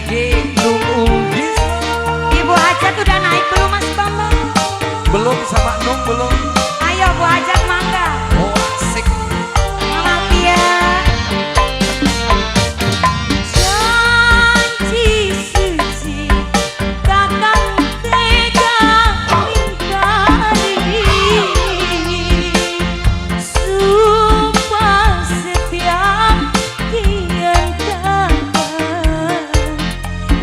GG Nung Ulgis. Ibu Hajat udah naik belum, Mas Bambang? Belum sama Nung belum. Ayo Bu Hajat mangga. Oh asik. Mama Pia. Janji suci kakang tega ingkari, sumpah setia kian kakang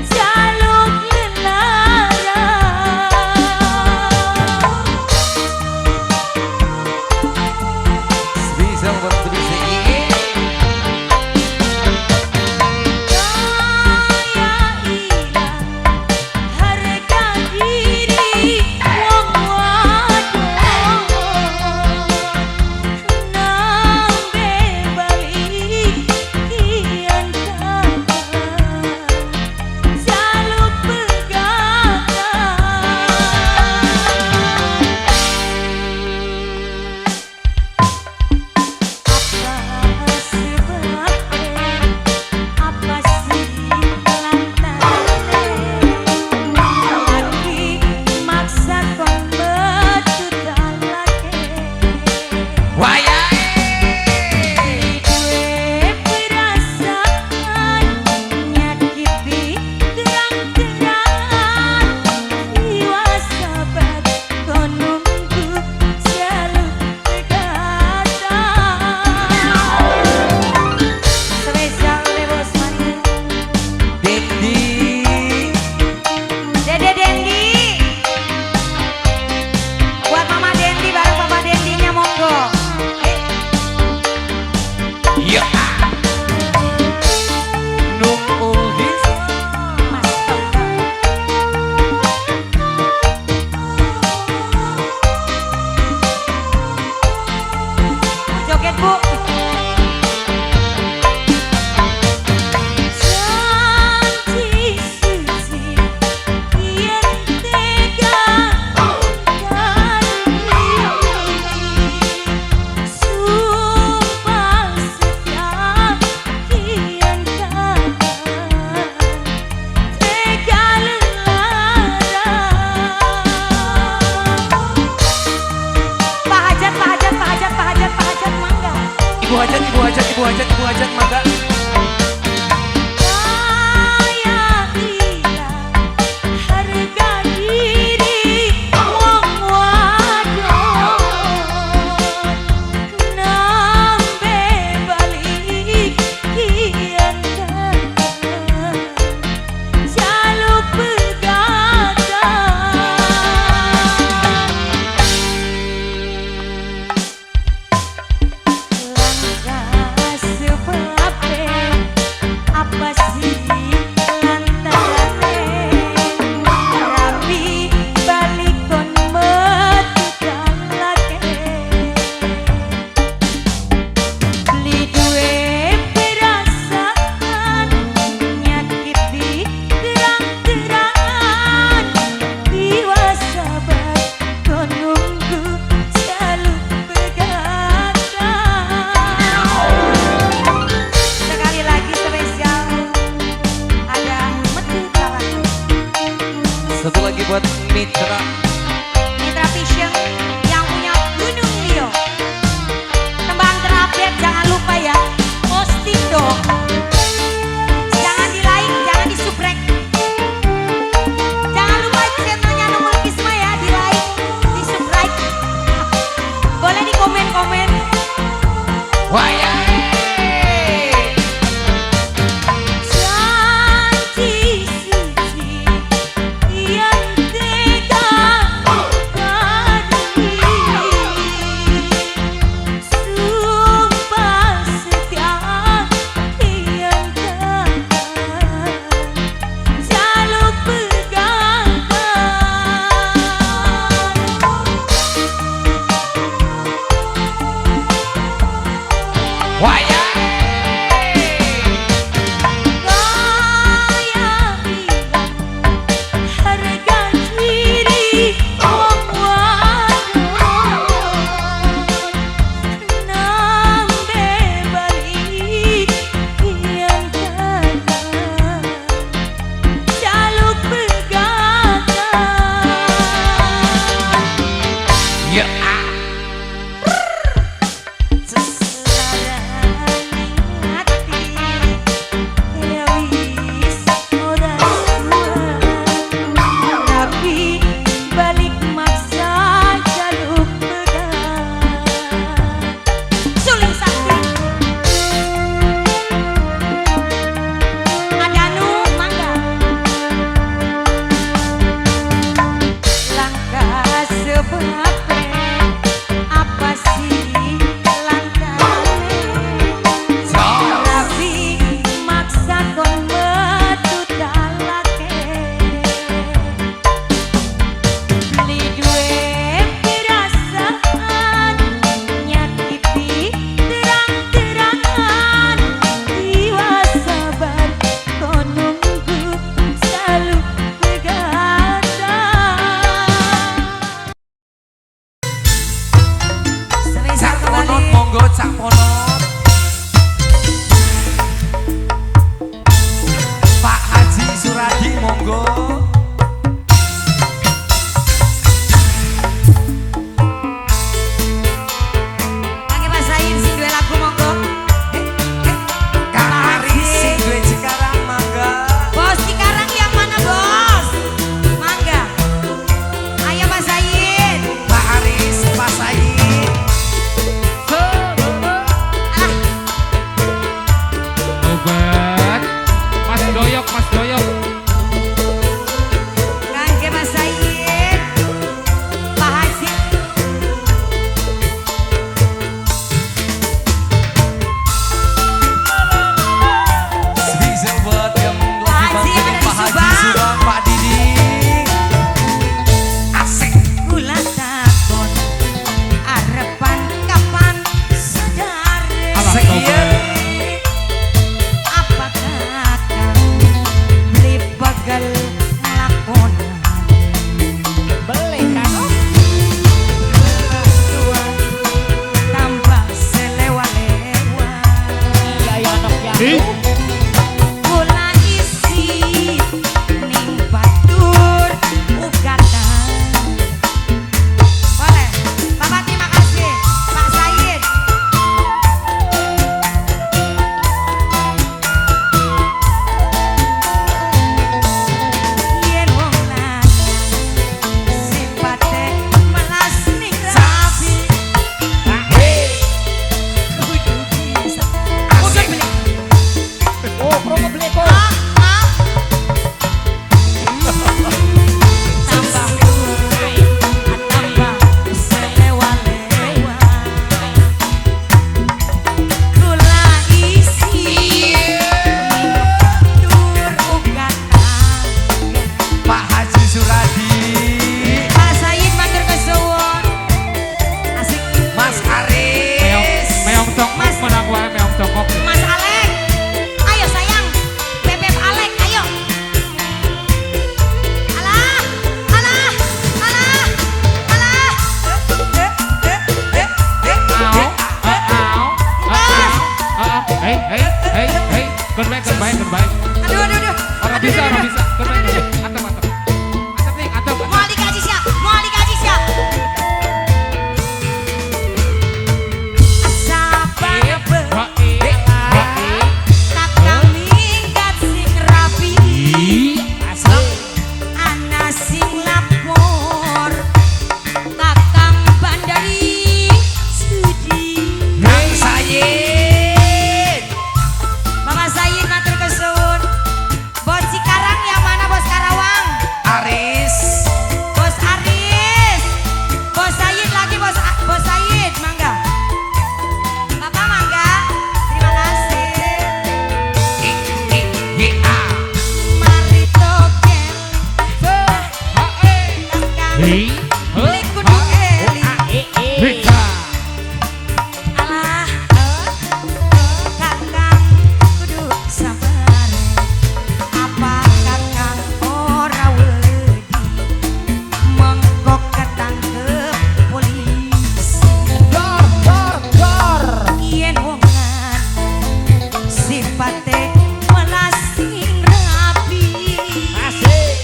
jaluk lelara. Spesial buat Trisi. Kaya ilang harga diri wong wadon, nambe bali kian kakang jaluk pegatan. Apa sebabnya, apa sih lantarane, laki maksa kon metu talake. Wayahe. Duwe perasaan nyakiti terang-terangan, jiwa sahabat kon nunggu jaluk pegatan. Spesial Bos Mani. Dendi. Dede Dendi. Buat Mama Dendi bareng Papa Dendinya monggo. Iya. Nung Ulgis. Mas Bambang. Mau joget, Bu. Janji suci yen tega ingkari, sumpah setia kian kakang tega lelara. Pak Hajat, Pak Hajat, Pak Hajat, Pak Hajat, Pak Hajat mangga. Ibu Hajat, Ibu Hajat, Ibu Hajat, Ibu Hajat mangga. Kaya ilang harga diri wong wadon, nambe bali kian kakang jaluk pegatan. Langkah sebabe, apa sih lantarane, rabi balik kon metu talake. Beli duwe perasaan nyakiti terang-terangan, jiwa sahabat kon nunggu jaluk pegatan. Sekali lagi spesial ada metu talake. Satu lagi buat Mitra. Mitra Vision yang punya Gunung Lio. Tembang terupdate jangan lupa ya, posting dong. Jangan di like, jangan di subrek. Jangan lupa channelnya Nungul Kisma ya, di like, di subscribe. Boleh di komen-komen. Wayahe. Janji suci yen tega Suradi. Pak Said matur kesuwun. Asik. Mas Aris. Meong congkok menang wae meong congkok. Mas Alek. Ayo sayang. Bebek Alek, ayo. Alah, alah, alah, alah. Au, au, au, au. Hey, hey, hey, hey. Goodbye, goodbye, goodbye. Aduh, aduh, aduh. Ora bisa, ora bisa. Goodbye, goodbye. Atep, atep. Atep nih, atep. Mau dikaji siap, mau dikaji siap. Sabar kakang minggat sing rapi, ana sing lapor, kakang bandari sudi. Kang Sayid. Bapak Sayid matur kesuwun. Bos Cikarang yang mana bos Karawang? Aris. Bos Aris. Bos Sayid lagi bos Bos Sayid, mangga. Bapak mangga. Terima kasih. I I Y A. Mari togel. Kakang beli kudu eling. Alah, kakang kudu sabar. Apa kakang ora wedi mengko ketangkep polisi? Dor dor dor. Yen wong lanang sifate welas sing rapi. Asik.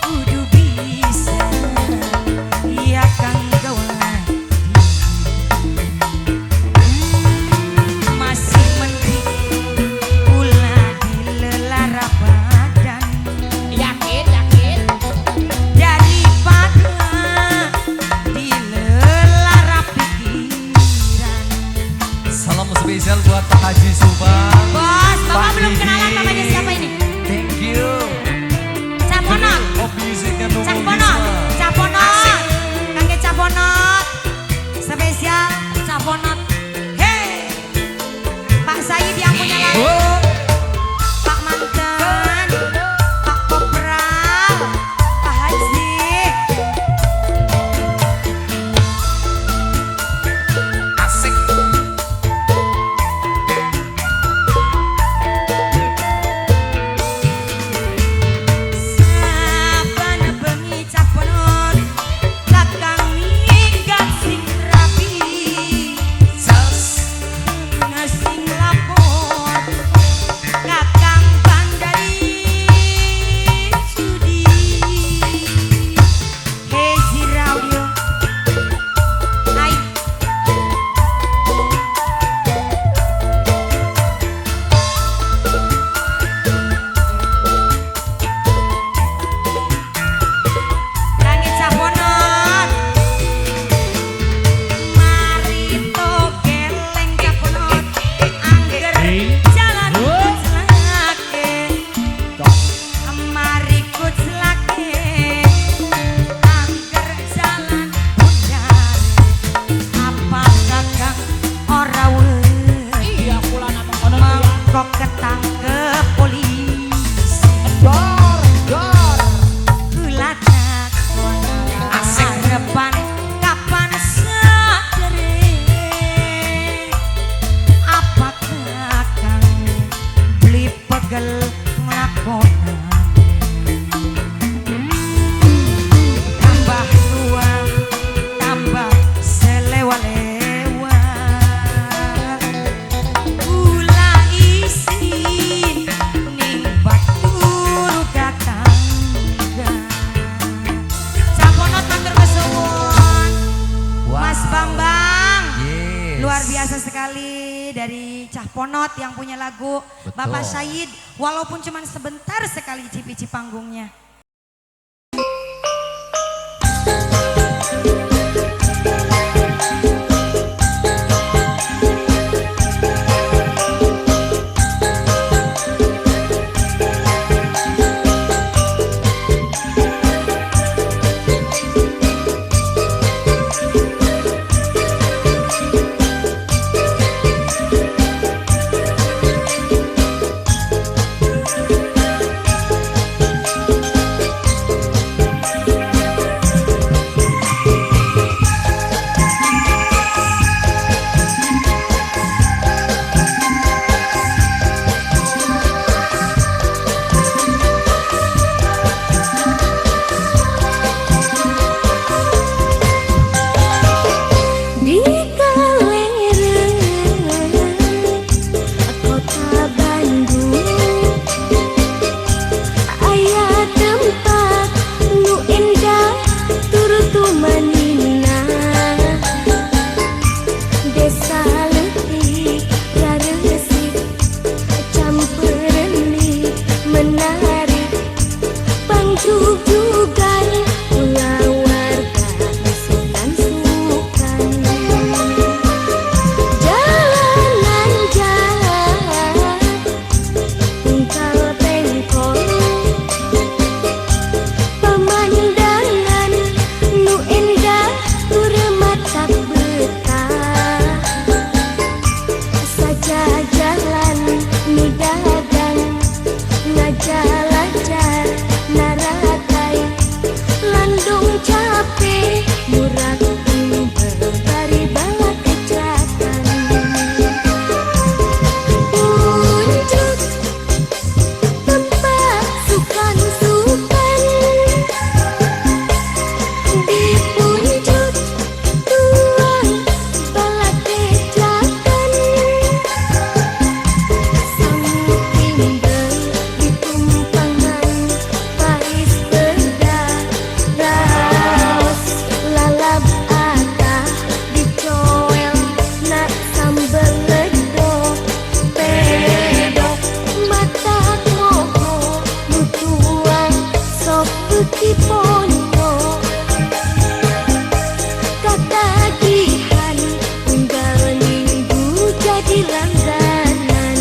Kudu bisa ya kang gawan. Masih mending kula dilelara badan Yakin, yakin. daripada dilelara pikiran. Salam spesial buat Pak Haji Subang. Bos, Bapak Pak belum kenalan Didi. namanya siapa ini? Thank you. Caponot. Pop musicnya Nunggu Caponot, Gisma. Caponot. Kangge Caponot. Spesial Caponot. Hey. Pak Said yang punya lagu. Oh. Pak Mantan, Pak Kopral, Pak Haji. Asik. Saban bengi Caponot, kakang minggat sing rapi. Sas. Sing lapor, kakang bandari judi. Hey Ziraudio, hai. Langit Caponot. Mari togeleng Caponot, angger jalan kuclake. Mari kuclake, angger jalan bundar. Apa kakang ora wedi Iya, kula namung kono ya. mengko ketangkep polisi? Dor, dor. Kula takon arepan kapan sadare? Apa kakang beli pegel nglakonan? Tambah tua tambah selewa-lewa. Kula isin ning batur katangga. Caponot matur kesuwun. Wow. Mas Bambang. Yes. Luar biasa sekali dari Cah Ponot yang punya lagu. Betul. Bapak Said walaupun cuma sebentar sekali cipici panggungnya. Asik. Jug-jugan kulawarga sukan-sukan. Jalanan jalan ungkal pengkol, pemandangan nu endah tur matak betah. Saja jalan nu dagang ngajalajar naratai landung capek murag timbel bari balak kecakan. Puncak tempat sukan-sukan, di puncak tuang balak kecakan. Sangu timbel di tumpangan pais beda raos lalab atah dicoel nak sambel ledok pedok mata moho nu tuang sok beuki ponyo katagihan unggal minggu jadi langganan.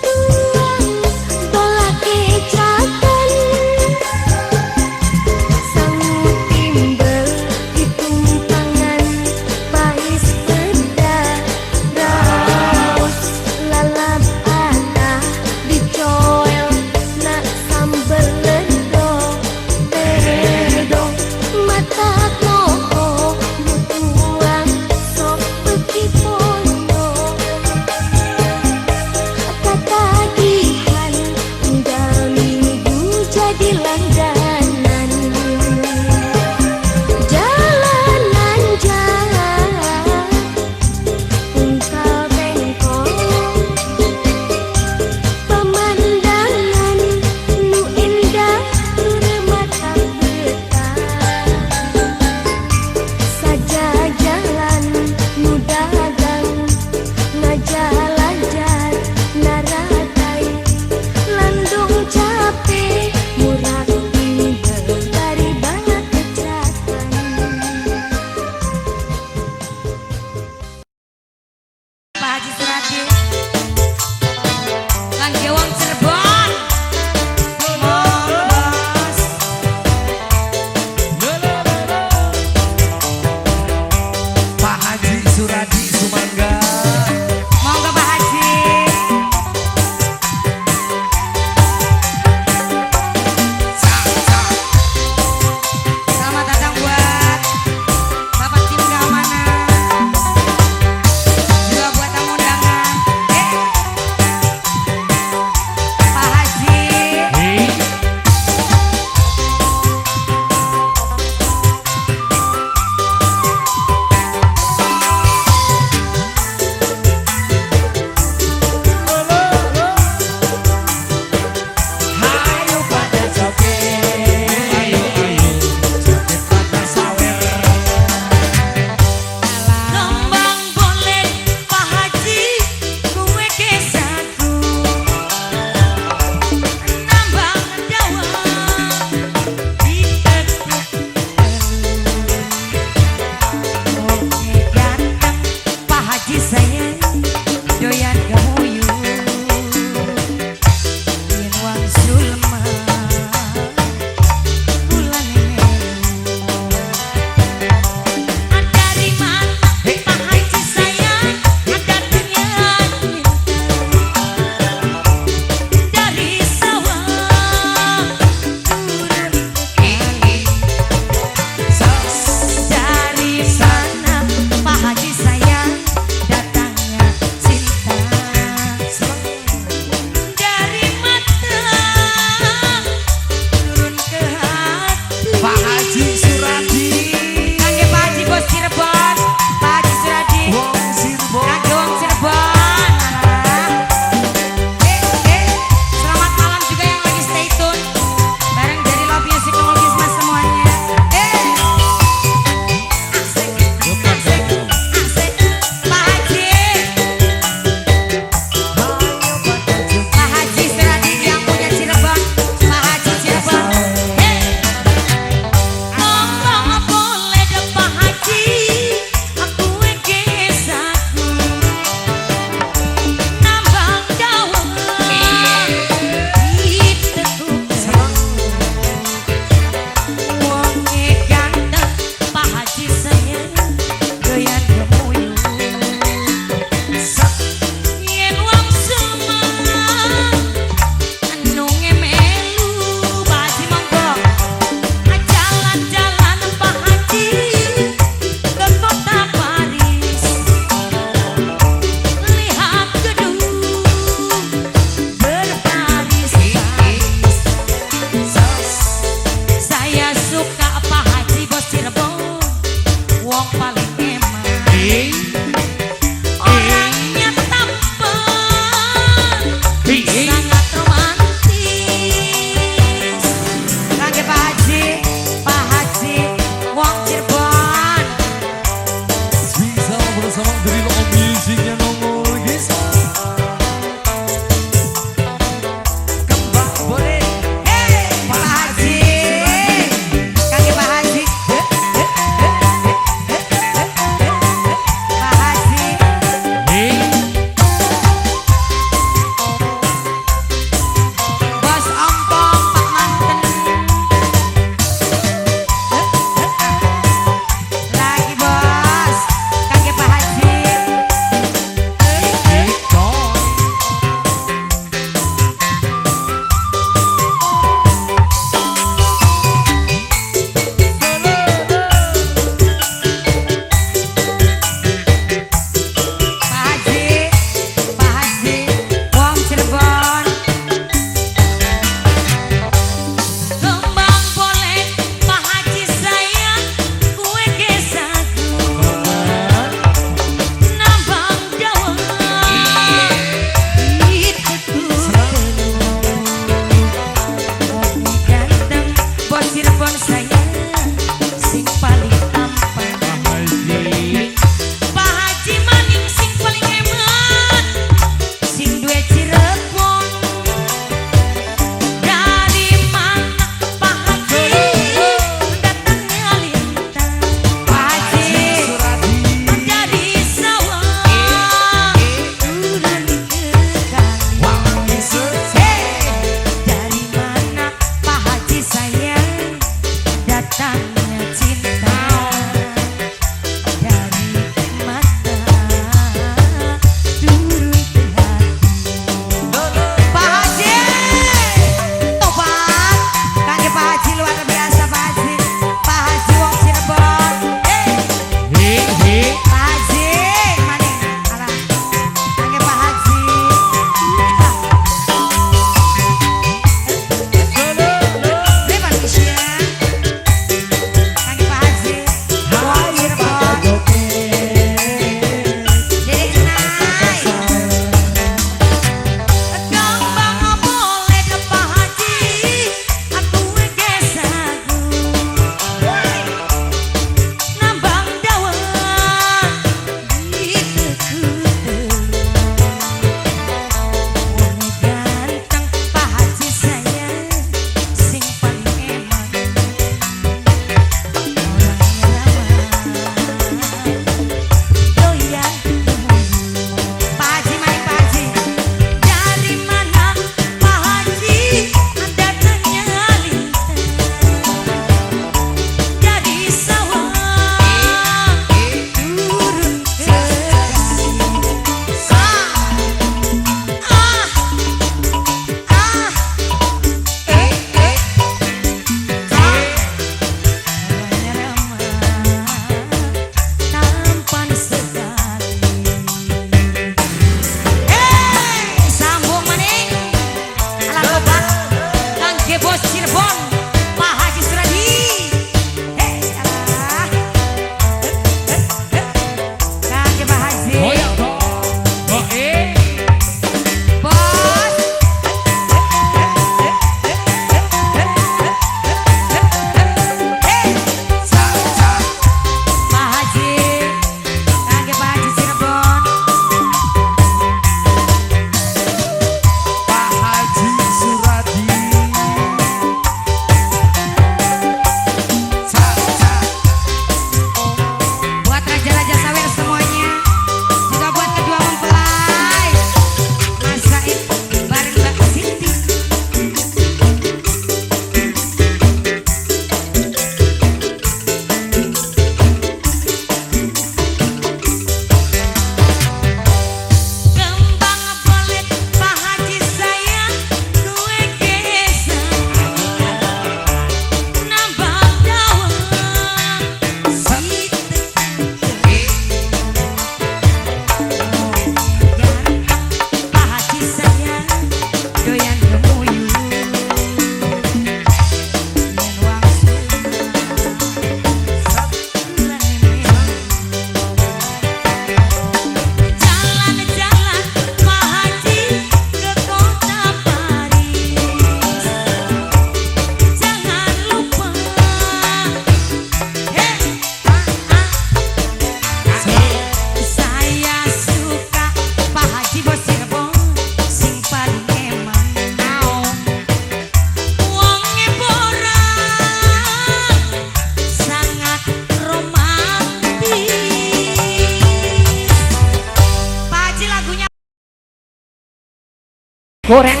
Goreng.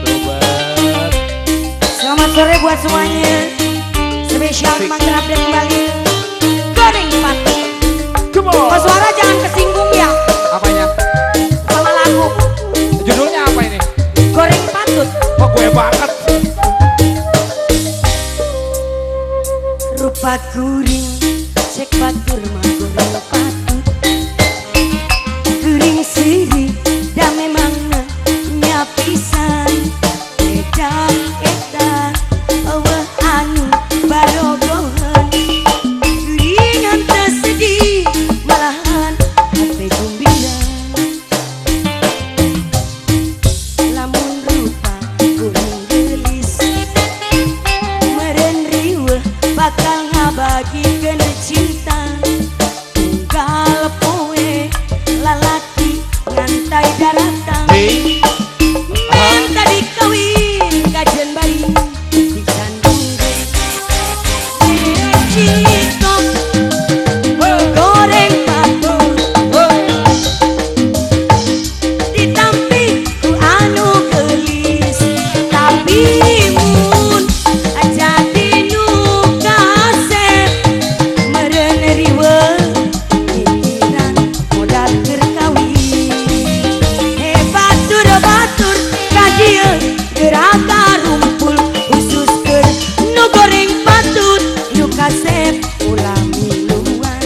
Tobat. Selamat sore buat semuanya. Spesial memang terupdate kembali. Goreng patut. Come on. Koswara jangan kesinggung ya. Apanya? Sama lagu. Judulnya apa ini? Goreng patut. Kok gue banget. Rupa kuring cek batur mah goreng patut. Kuring siri da memang nya pisan. Eta eta eueuh anu barogohan. Kuringan teu sedih malahan hate gumbira. Lamun rupa kuring geulis meren riweuh bakal ngabagikeun cinta. Tunggal poe lalaki ngantai daratang. Hey. Minta dikawin kajen bari dicandung ge. Ciko goreng patut ditampi ku anu geulis, tapi mun jadi nu kasep meureun riweuh mikiran modal keur kawin. He batur batur ka dieu geura rumpul khusus keur nu goreng patut nu kasep ulah miluan.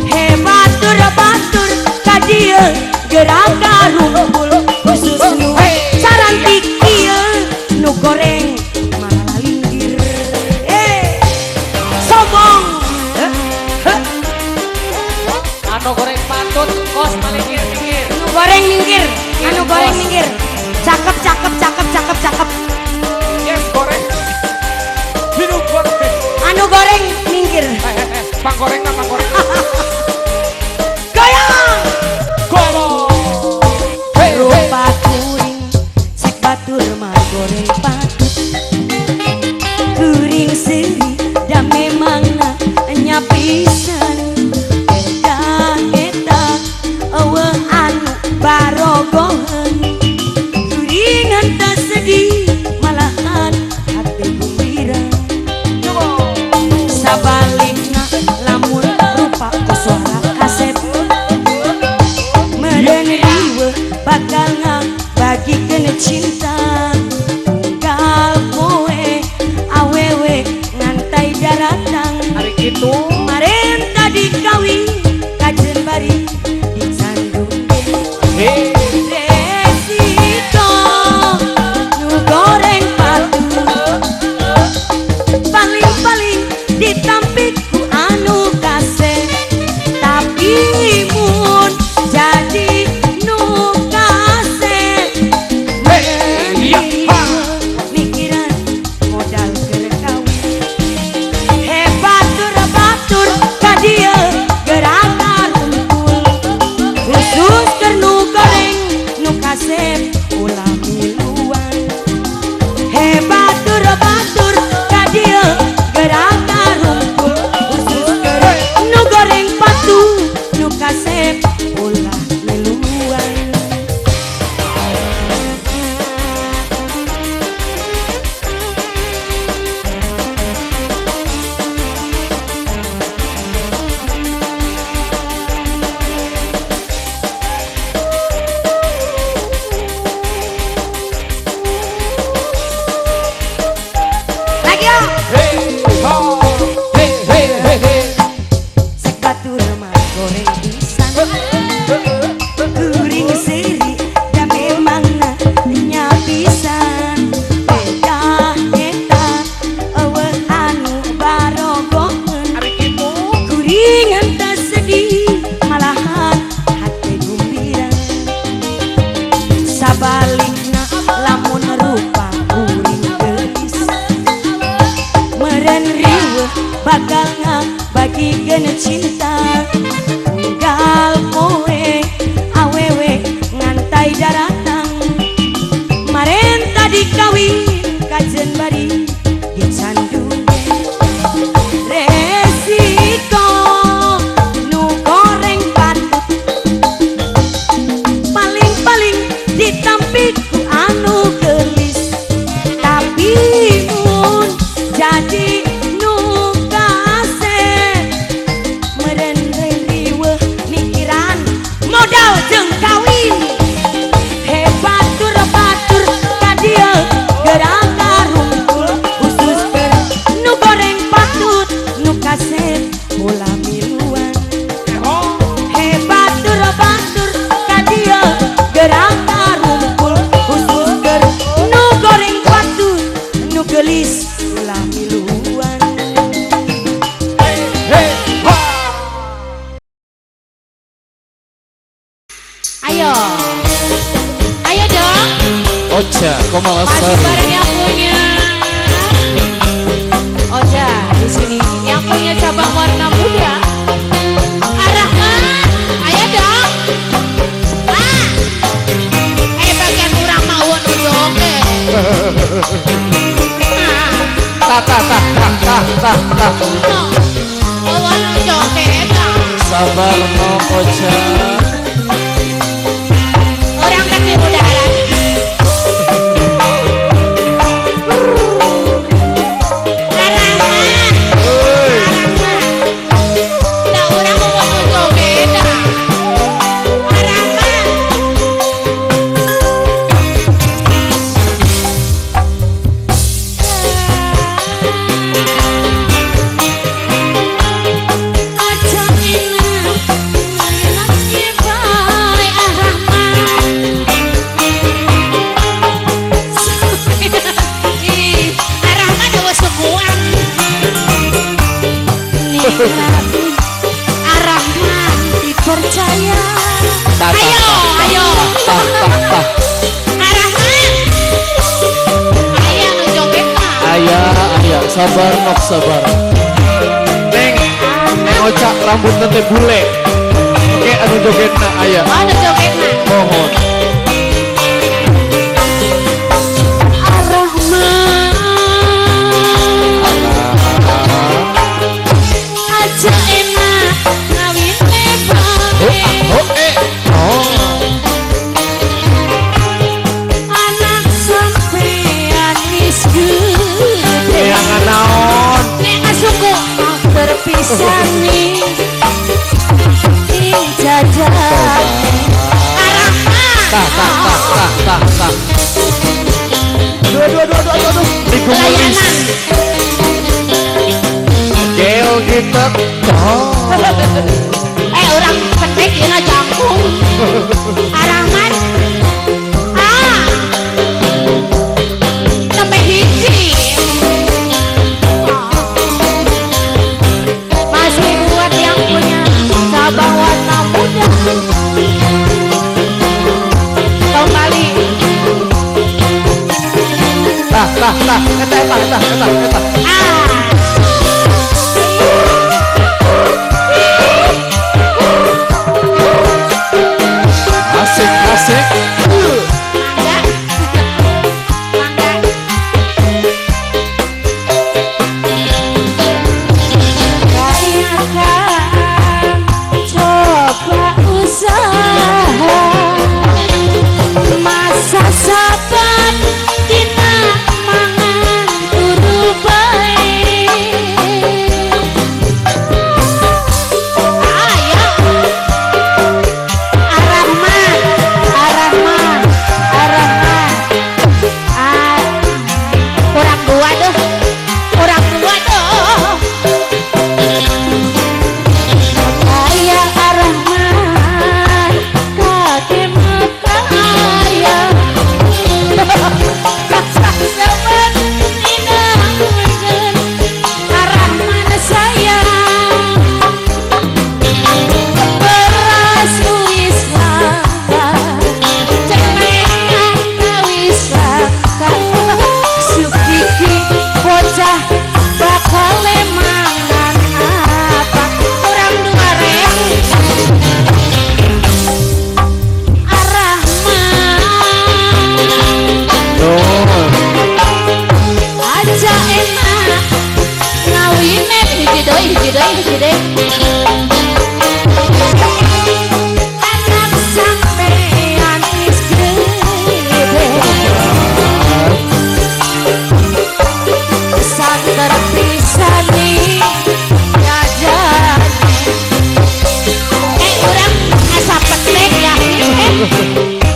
He batur batur ka dieu geura rumpul khusus nu sarantik ieu nu goreng malah linggir. Sombong. Anu goreng patut kos malingkir minggir. Anu goreng minggir, anu goreng minggir. Cakep cakep cakep cakep cakep. Yes, goreng. Minum goreng. Anu goreng minggir. Pang goreng lah, pang goreng. Goyang. Gomo. Hey, hey. Rupa kuring cek batur mah goreng patut. Kuring seuri da memangna nya pisan. Eta eta eueuh anu barogoheun. Kuringan teu sedih malahan hate gumbira. Sabalikna lamun rupa koswara kasep meureun riweuh bakal ngabagikeun cinta. Tunggal poe awewe ngantai daratang. Hari itu Maren tadi kawin kajen bari dicandung ge. Hey. Resiko nu goreng patut paling-paling ditampik ku anu kasep, tapi mun jadi nu kasep Hey, iya, ha. mikiran modal keur kawin. He batur batur ka dieu geura rumpul khusus keur nu goreng nu kasep ulah miluan. He batur batur ka dieu geura rumpul khusus keur nu goreng patut nu kasep ulah miluan. Lagi yo. Hey, ho. Hey, hey, hey, hey. Cek batur mah goreng pisan. Kuring seuri da memangna nya pisan. Eta eta eueuh anu barogoheun. Hari itu. Kuringan teu sedih malahan hate gumbira. Sabalikna lamun rupa kuring geulis meureun riweuh bakal ngabagikeun cinta. Tunggal poe awewe ngantai daratang. Maren tadi kawin kajen bari dicandung ge. Resiko nu goreng patut jeung kawin. He batur-batur ka dieu geura karumpul, khusus keur nu goreng patut, nu kasep ulah miluan. He batur-batur ka dieu geura karumpul, khusus keur nu goreng patut, nu geulis ulah miluan. Hey, ha. Ayo. Ayo dong. Ocha, Masih Komalasari. Bareng yang punya Oja di sini, yang punya cabang warna muda. Arahman, ayo dong. Ah. Eh, bagian urang mau nu joget. Ah, Ta ta ta ta ta ta ta. No. Oh, nu joget. Ah. Sabar no, Ocha. Orang kaki udara. Arahman. Hei. Nah, urang mau nu joget. Ah. Arahman. Aja enak enak bae Arahman. Ih, Arahman eueuh sukuan. Arahman. Dipercaya. Ta ta Ayo, ayo. ta ta ta. Arahman. Aya nu joget mah. Aya, aya, sabar nok, sabar. Neng, Neng Ocha rambutna teh bule. Oke, anu jogetna aya. Oh, nu joget mah. Mohon. Arahman. Alah. Aja enak ngawin Oh, bae. oh, eh. Oh. Anak sampean wis gede. Neangan naon? Nek ngasuku. Terpisah nih ing jajan. Arahman. Ta ta ta ta ta ta. Aduh, aduh, aduh, aduh, aduh, aduh. Niku melis. Layanan. Gel kita. Oh. Eh, urang petek ieu jangkung. Arahman. Ah. Sampai hiji. Masih buat yang punya cabang warna muda. Kembali. Ta ta ta. Eta eta eta eta eta. Ah. Asik.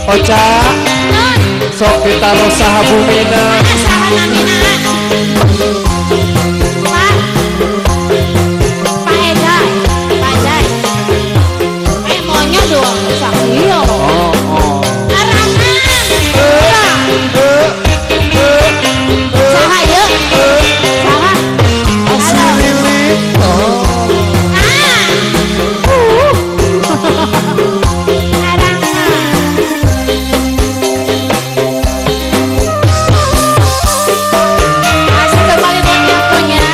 Oca, sok ditaruh saha bumina. Mana saha namina? Pak, Pak Ejai, Pak Ejai. Monyet doang, sakio. Oh, oh. Arangan. Saha ieu? Saha? Halo. Oh. Ah. Arangan. Asik kembali buat yang punya.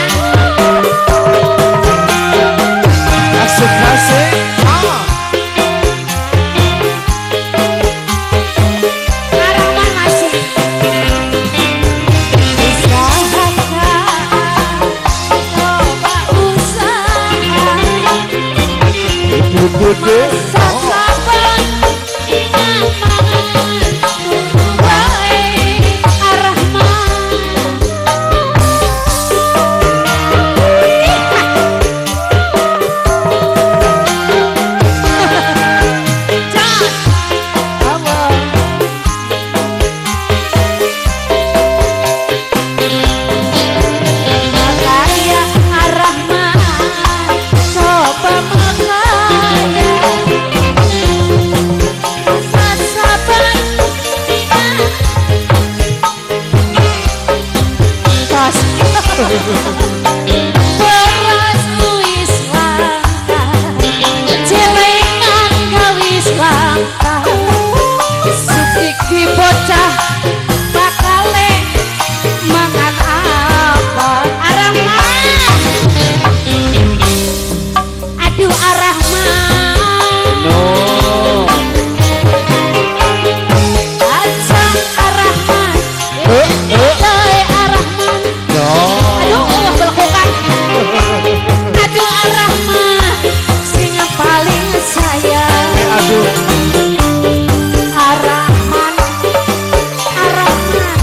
Asik asik. Ah. Arangan masih. Usahakan, coba usaha. Ibu gede. Masa sabar, ingat mangan, turu bae, Ar-Rahman. Jos. Makaya Ar-Rahman, coba makaya. Masa sabar, ingat. Jos. Beras wis langka, celengan gawis langka. Siki bocah bakale mangan apa? Arahman. Aduh Arahman. No. Aja Arahman, Eh, eh. eh Arahman. No. Aduh Allah berlakukan. Aduh Arahman, sing paling sayang. Aduh. Arahman, Arahman.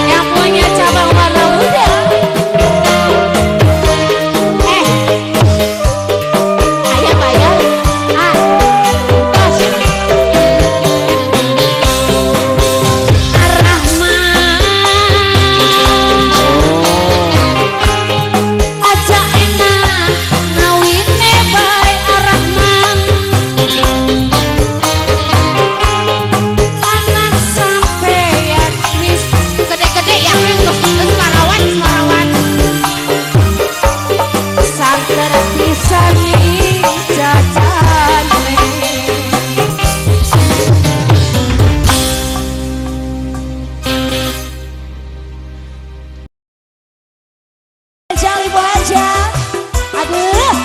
Yang punya cabang warna muda. Eh. Ayah bayar. Ah. Tos. Ar-Rahman. Aja enak ngawine bae Ar-Rahman. Anak sampeyan wis Gede-gede ya terus terus parawan parawan. santer pisan jajane. Jali Bu Haja. Aduh.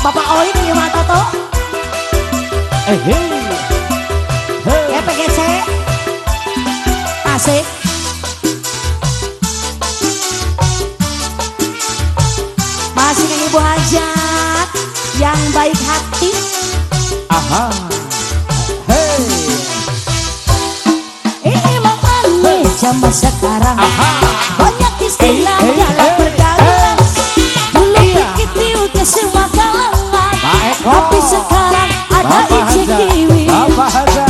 Bapak Oi nih Pak Toto. Eh, hey. Hey. EPGC. Tasik. Masih dengan Ibu Hajat yang baik hati. Aha. Hey. Emang aneh zaman sekarang. Aha. Banyak istilah Eh, eh, dalam eh, pergaulan. Dulu Iya. begitu ke semua kalangan. Pak Eko. Tapi sekarang ada Bapak iji Haja. kiwi. Bapak Haja.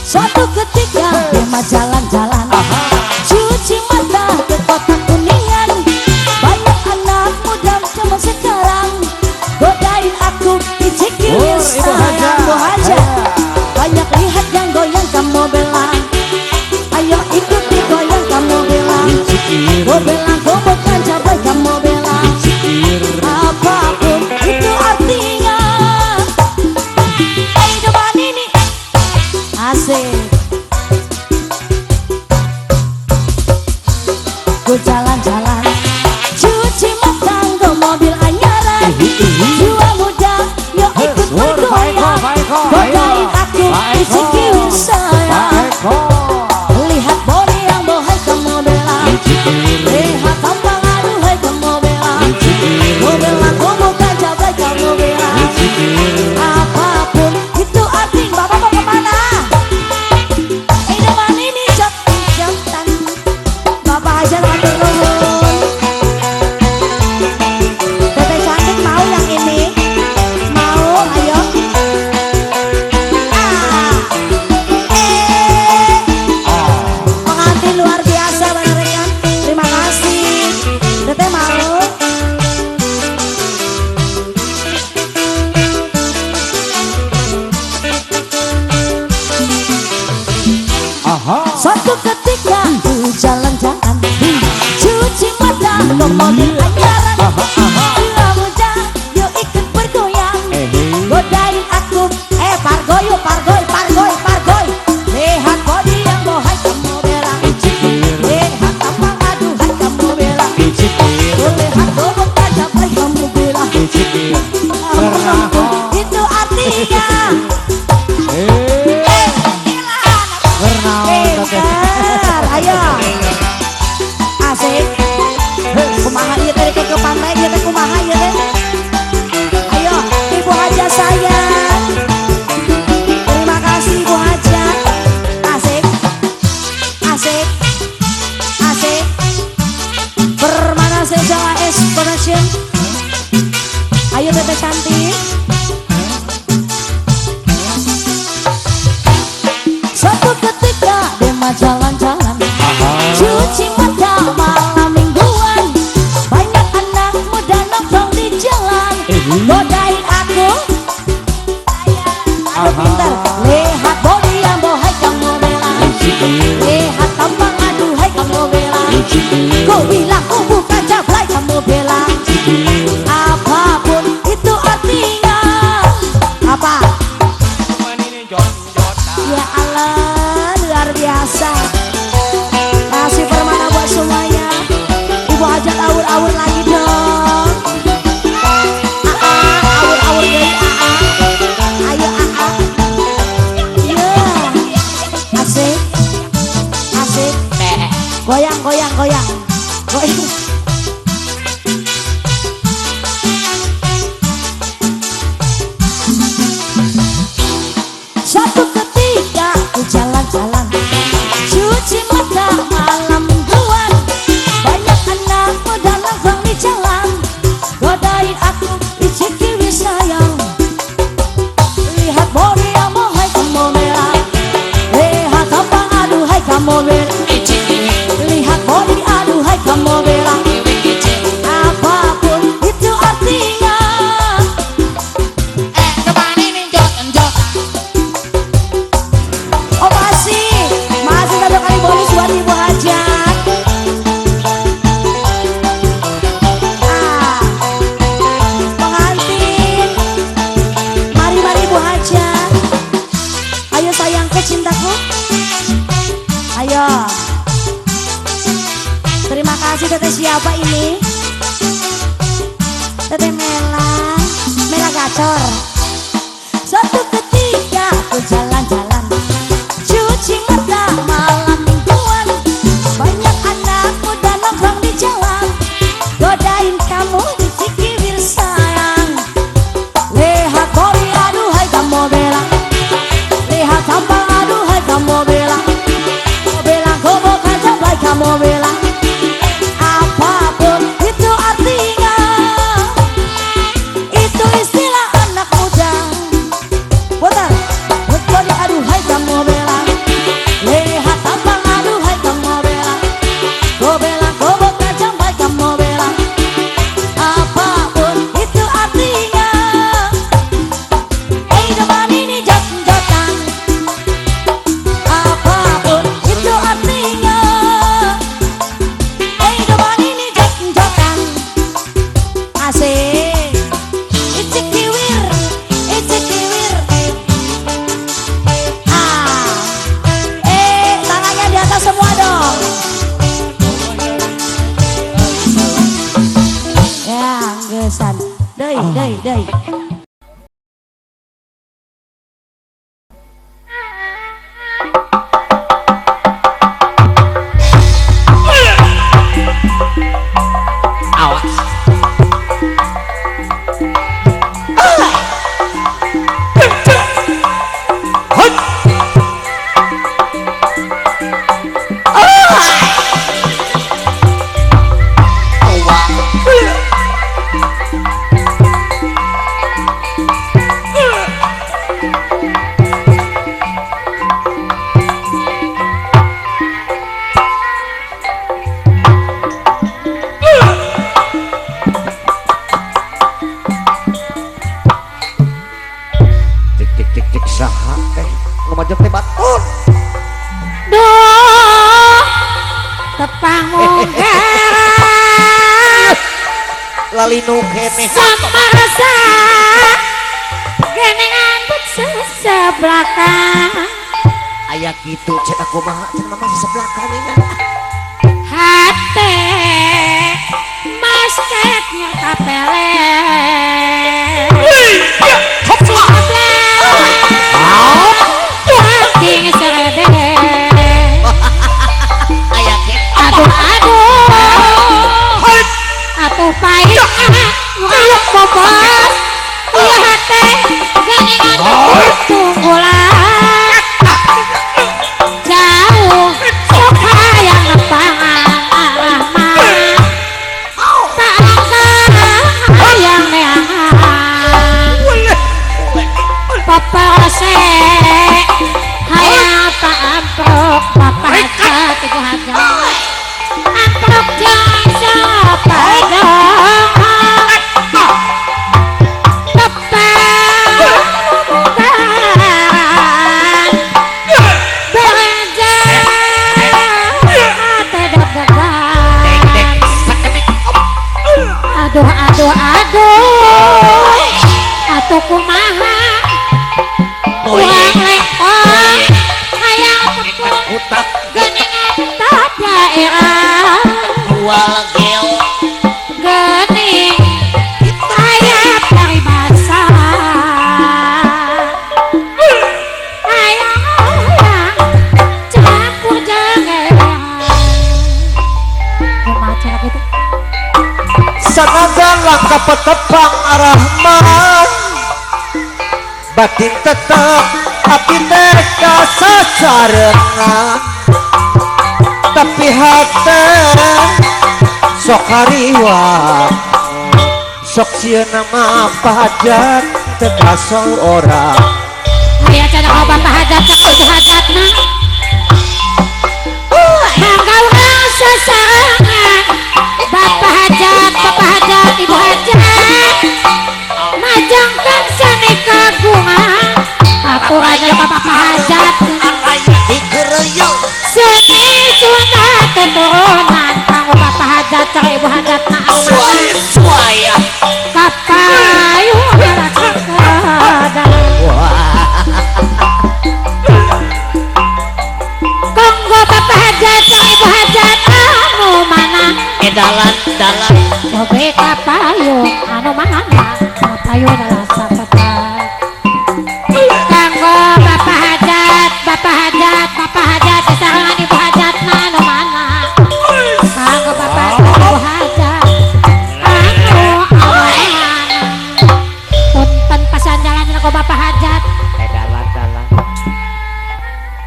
Suatu ketika Bima jalan-jalan, Aha. cuci mata ke kota Kuningan. Banyak anak muda zaman sekarang godain aku iji kiwi Bur, Ibu Haja. sayang. Bu Haja. Haja. Banyak lihat yang goyang kamu bilang, ayo ikuti goyang kamu bilang. Icikir. Kau bilang kau bukan cabai kamu bilang. Icikir. Apapun itu artinya kehidupan ini asik. Ku jalan-jalan, cuci mata ke mobil anyaran. Jiwa muda, yuk ikut Sur, Pak Eko, bergoyang. Pak Eko, Godain ayo. aku, Pak Eko. isi kiwi Pak sayang. Eko. Lihat bodi yang bohai kamu bilang. Icikir. Lihat tampang ke mobil anyaran. Tua muda yuk ikut bergoyang, godain aku. Pargoy pargoy pargoy pargoy. Lihat body yang bohai kamu bilang, lihat tampang aduhai kamu bilang, lihat tubuh kacapai kamu bilang. Ampun, itu artinya. Pintar, ayo. Asik. Kumaha ieu teh ke pantai ieu teh kumaha ieu teh. Ayo, Ibu Haja sayang. Terima kasih Ibu Haja. Asik. Asik. Asik. Permana Sejawa S Production. Ayo teteh cantik. Suatu ketika Dema jalan-jalan, cuci mata malam mingguan, banyak anak muda nongkrong di jalan, godain aku. Aduh pintar, lihat body yang bohai kamu bela, lihat tampang aduhai kamu bela, ku bilang ku bukan jablay kamu bela. Apapun itu artinya. Apa? Ya Allah, luar biasa. Kasih Permana buat semuanya. Ibu Hajat awur-awur lagi dong. Awur-awur dari AA. Ayo AA. Ya. Asik. Asik. Goyang, goyang, goyang. Goyang. Suatu ketika aku jalan-jalan, cuci mata malam mingguan, banyak anak muda nongkrong di jalan, godain aku iciki sayang. Lihat body yang bohai kamu merah, lihat tampang aduhai kamu merah, lihat body aduhai kamu merah. Apapun itu artinya. Oh masih, masih satu kali bonus buat Ibu Hajat. Ah, pengantin, mari mari Ibu Hajat. Ayo sayangku cintaku, ayo. Terima kasih teteh siapa ini? Teteh Mela, Mela Gacor. Suatu ketika aku jalan-jalan, cuci mata malam mingguan, banyak anak muda nongkrong di jalan, godain kamu di cikibir sayang. Lihat body aduhai kamu bela, lihat tampang aduhai kamu bela, bilang ku bukan jablay kamu bela. Apapun itu artinya, itu istilah anak muda. Putar, body aduhai kamu bela, lihat tampang aduhai kamu bela, ku bilang ku bukan jablay kamu bela. Apapun itu artinya. Depan ini jot-jotan. Apapun itu artinya. Depan ini jot-jotan. Asik. Icik kiwir, icik kiwir. Ah. Tangannya di atas semua dong. Ya, gesan. Dei, dei, dei. Awas. lalinu keneh Samarasa genengan sesebelakan aya kitu cek aku mah cenah mah sesebelakan ini hate masket nyata pele saking serede aya kitu aduh aduh atuh pahit nguruk bobot ieu hate geningan tunggulan jauh sok hayang nepangan arahman tak hayang neangan paparose hayang tak amprok bapak hajat ibu hajat amprok jeung sapadong tepangan bereja deg-degan aduh aduh aduh atuh kumaha urang lengkong hayang tepung geningan tah daerah gening aya paribasa hayang hayang campur jangan kumaha cara kitu sanajan langkah petepang arahman batin tetep api teka sasarengan tapi hate sok hariwang sok sieun nama pahajat teka seorang aya cenah ka bapak hajat cek ibu hajatna mangga urang sasarengan bapak hajat ibu hajat majangkan seni kagungan aturannya bapak hajat seni Sunda keturunan kanggo bapak hajat cek ibu hajatna anu kapayun kanggo bapak hajat cek ibu hajat anu mana edalan dalan cobe kapayun anu mana kapayun adalah kanggo bapak hajat bapak hajat bapak hajat sarangan ibu hajat anu mana kanggo bapak ibu hajat anu mana punten pasan jalan kanggo bapak hajat edalan dalan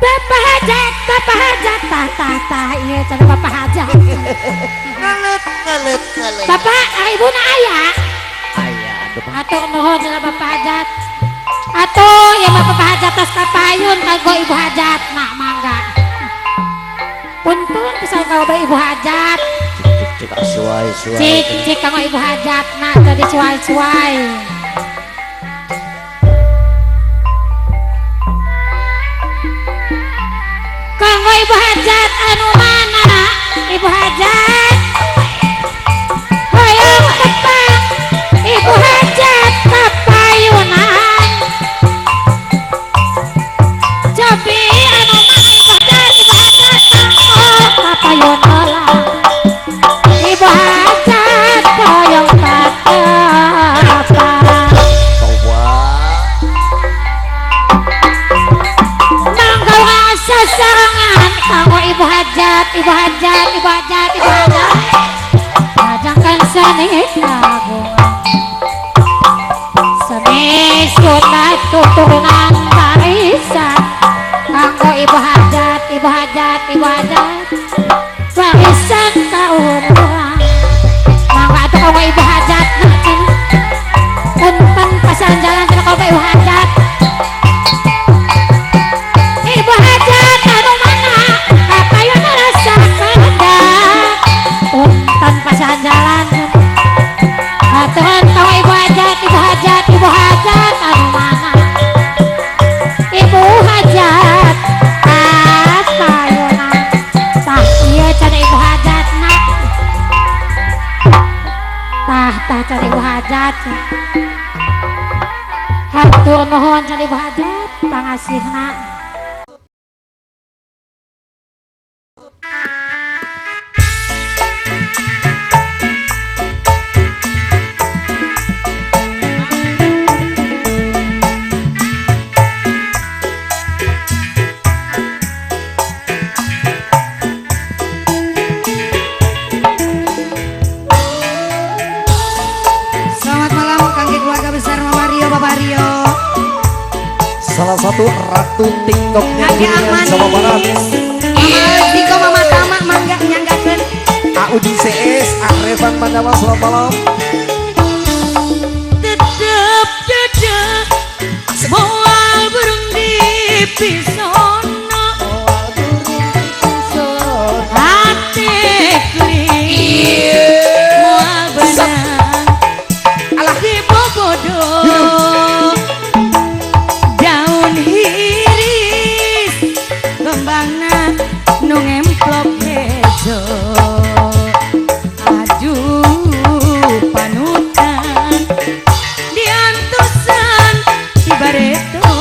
bapak hajat tah tah tah ieu cenah bapak hajat ngelet ngelet ngelet bapak ibuna aya aya atuh atur nuhun cenah bapak hajat atuh ya bapak hajat tos kapayun kanggo ibu hajat nah mangga punten pisan kanggo ibu hajat cik cik suai suai cik cik kanggo ibu hajat nah tadi suai suai kanggo ibu hajat anu mana ibu hajat hoyong tepang ibu hajat kapayunan cobi anu mana ibu hajat kanggo kapayun heula ibu hajat hoyong patepang mangga urang sasarengan kanggo ibu hajat ibu hajat ibu hajat ibu hajat majangkan seni kagungan seni Sunda tuturunan barisan kanggo ibu hajat ibu hajat ibu hajat barisan kaum urang mangga atuh kanggo ibu hajat nah cenah punten pasan jalan cenah kanggo ibu hajat ibu hajat anu mana kapayun rasa kada punten pasan jalan aturan kanggo ibu hajat ibu hajat ibu hajat anu mana Tah tah cari Ibu Hajat. Hatur nuhun cari Ibu Hajat pangasihna. Salah satu ratu TikToknya dunia Jawa Barat. Mama Diko, Mama Tama, mangga nyanggakeun. Audi CS, Arefan Pandawa, selamat malam. Tetep dedek, moal burung di pisono. Hati kuring, moal benang, di bobodo. Hiris kembangna nu ngemplok hejo. Aduh panutan diantusan di bareto.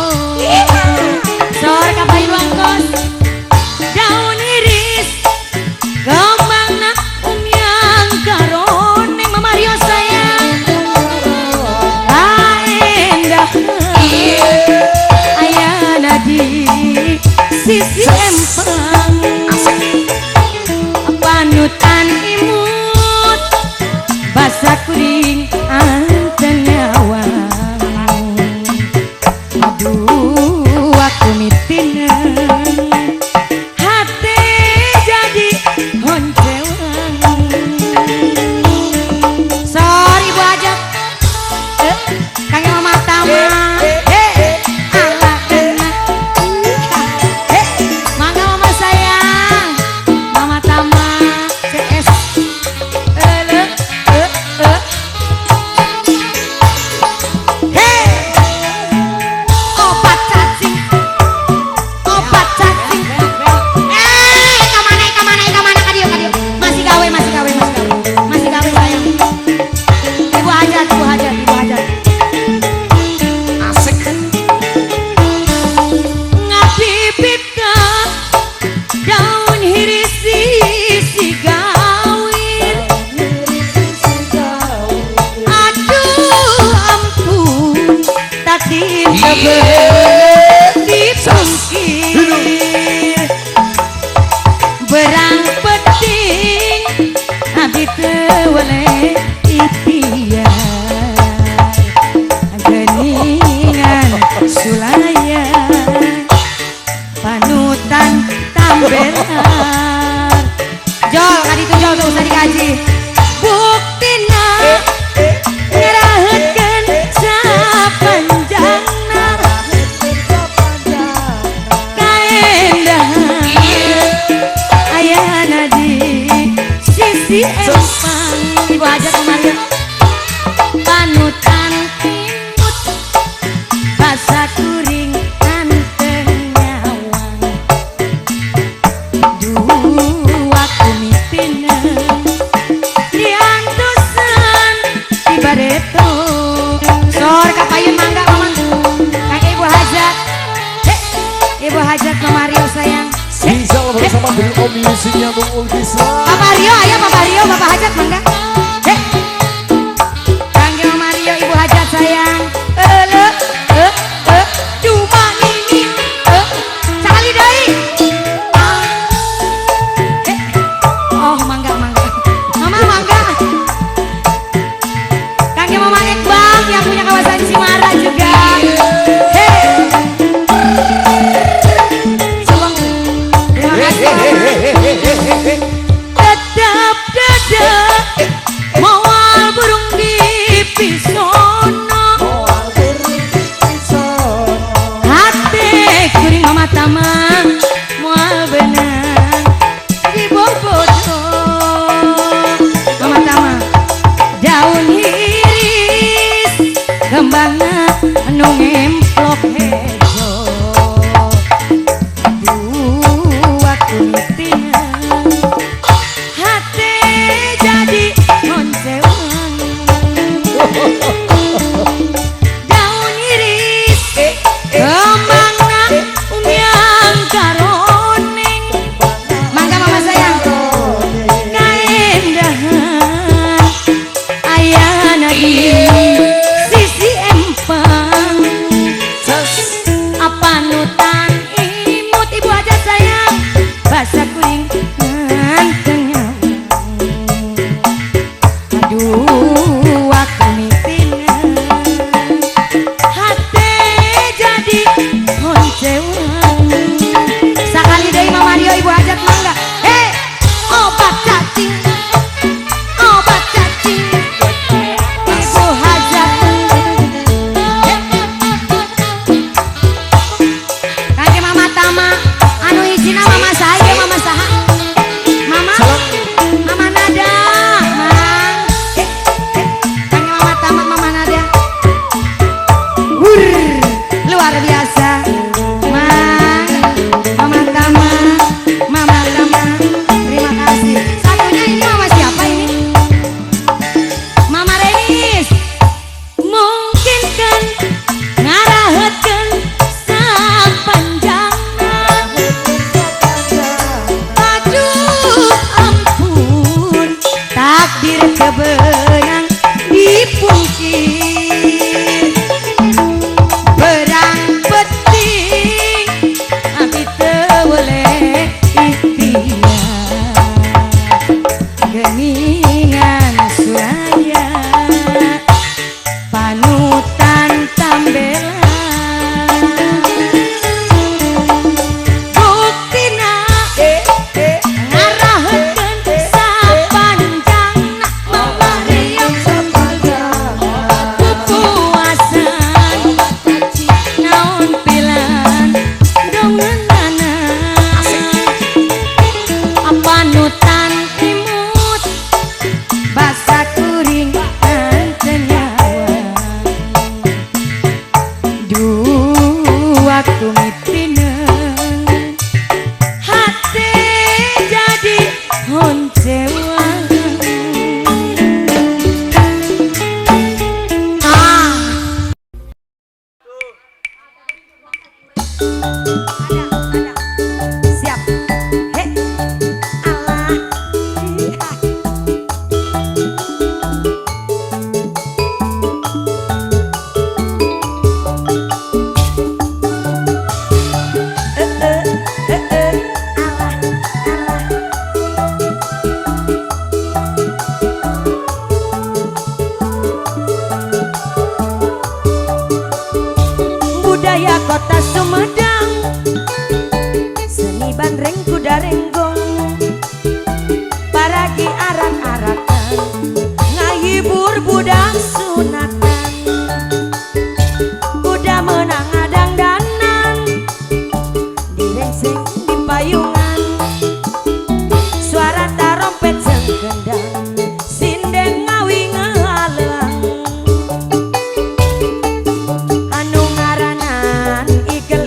Sor kapai wangkos daun iris kembangna umyang karoneng. Mama Rio sayang kaendah di sisi empang. Panutan imut basa kuring anten nyawang. Aduh aku mitineng hate jadi honcewang. Sorry Ibu Hajat, Kang Mama Tama. Dipungkir berang peting abdi teu weleh ikhtiar geningan sulaya panutan tambelar. Jol kaditu jol teu usah dikaji buktina ngeraheutkeun sapanjangna kaendahan ayana di sisi empang. Ibu Hajat kemarin panutan imut basa kuring anteng nyawang. Duh aku mipineng diantusan di bareto. Sor kapayun mangga mama kakek Ibu Hajat. Ibu Hajat Mama Rio sayang. Bisa bersama dengan Om Musiknya Bung Ulfisla. Papa Rio, ayo Papa Rio, Bapak Hajat mangga. Panggil Mama Rio, Ibu Hajat sayang. Ele, cuma ini, sekali deui. Oh mangga mangga. Mama mangga. Kangge Mama Iqbal yang punya kawasan Cimara juga. Tetap dedek moal burung di pisono. Hate kuring Mama Tama moal benang di bobodo. Mama Tama daun hiris kembangna nu ngemplok hejo. Aduh aku mitineng hate jadi honcewang. Dua kumitina hate jadi honcewang. Sakali deui Mama Rio Ibu Hajat mangga. Hei, obat cacing, obat cacing, Ibu Hajat. Kangge Mama Tama, anu hijina Mama saha ieu, Mama saha? Mama, Mama Nada, Mang. Kangge Mama Tama, Mama Nada. Wur, luar biasa. Mang, Mama Tama, Mama Tama, terima kasih. Satunya ini Mama siapa ini? Mama Renis. Mungkin kan ngarahetkeun sapanjangna. Aduh ampun, takdir kebenang dipungkir. Berang penting abi teu weleh ikhtiar. Geningan suraya panutan tambela. Buktina ngarahetkeun sapanjangna Mama Rio pupuasan naon pilan dongenana panutan imut basa kuring teu nyawa. Dua kumitineng hate jadi honcewang. Ah. Ada, ada. Siap. He. Allah. Iya. Eh, eh, eh, eh. Allah, Allah. Budaya kota Sumedang, seni bandreng kuda renggong, paragi arak-arakan, ngahibur budak sunatan. Kuda menang adang-danan, direngseng di payungan, suara tarompet jeung gendang, sinden ngawi ngahaleang. Anu ngaranan igel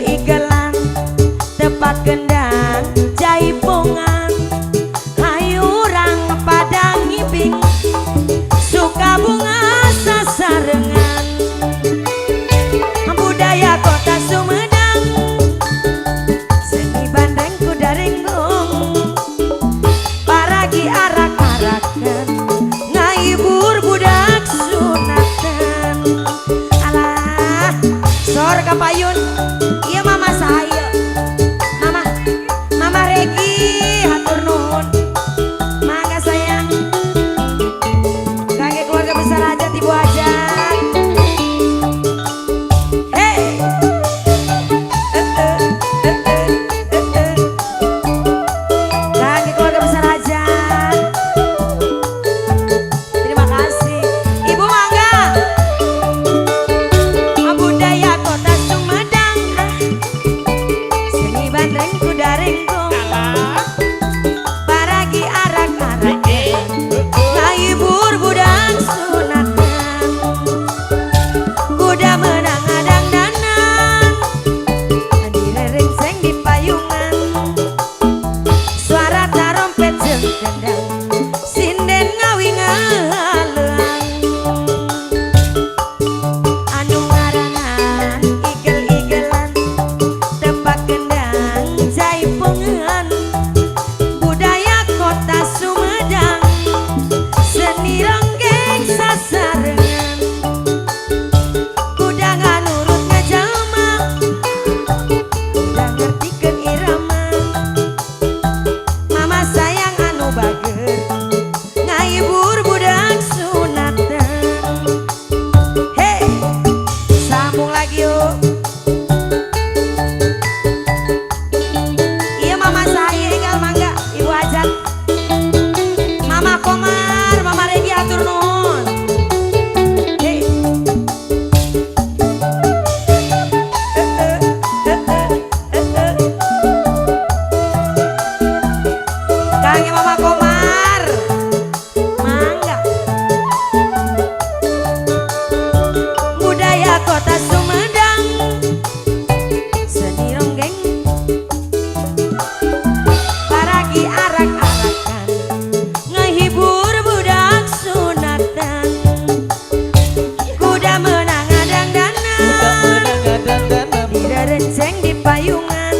payungan.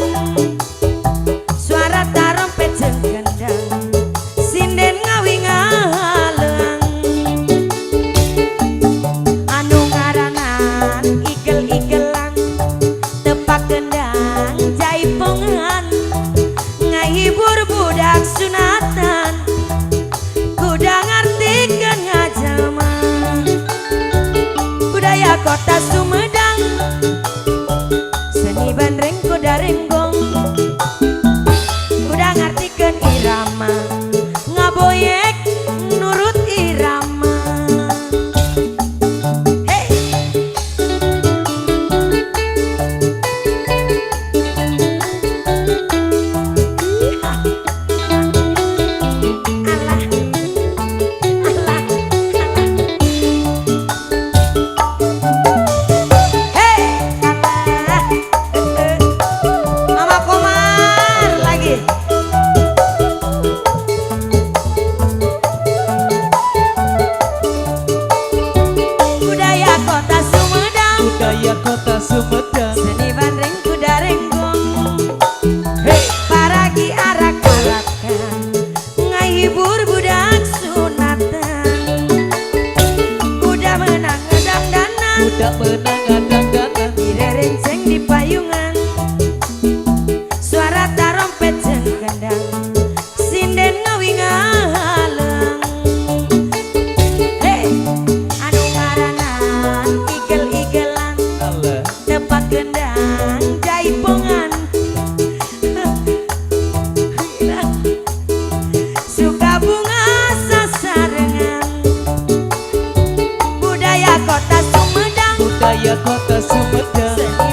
Suara tarompet jeung kendang, sinden ngawi ngaleang. Anu ngaranan igel-igelan, tepak kendang jaipongan, ngahibur budak sunatan, kuda ngartikeun ngajalma. Budaya kota Sumedang, seni bandreng kuda renggong, kuda ngartikeun irama, ngaboyek nurut irama. Hey. Alah, alah, alah. Hey, alah. Mama Komar lagi. Budaya kota Sumedang, Budaya kota Sumedang. Seni bandreng kuda renggong, Hey. Paragi arak-arakan, ngahibur budak sunatan. Kuda menang ngedangdanan, Kuda menang ngedangdanan, direrenceng di payungan. Suara tarompet jeung kendang, sinden ngawi ngaleung. Hey, anu ngaranan igel-igelan, Alah. Tepak kendang jaipongan. Suka bunga sasarengan. Budaya kota Sumedang, Budaya kota Sumedang. Seni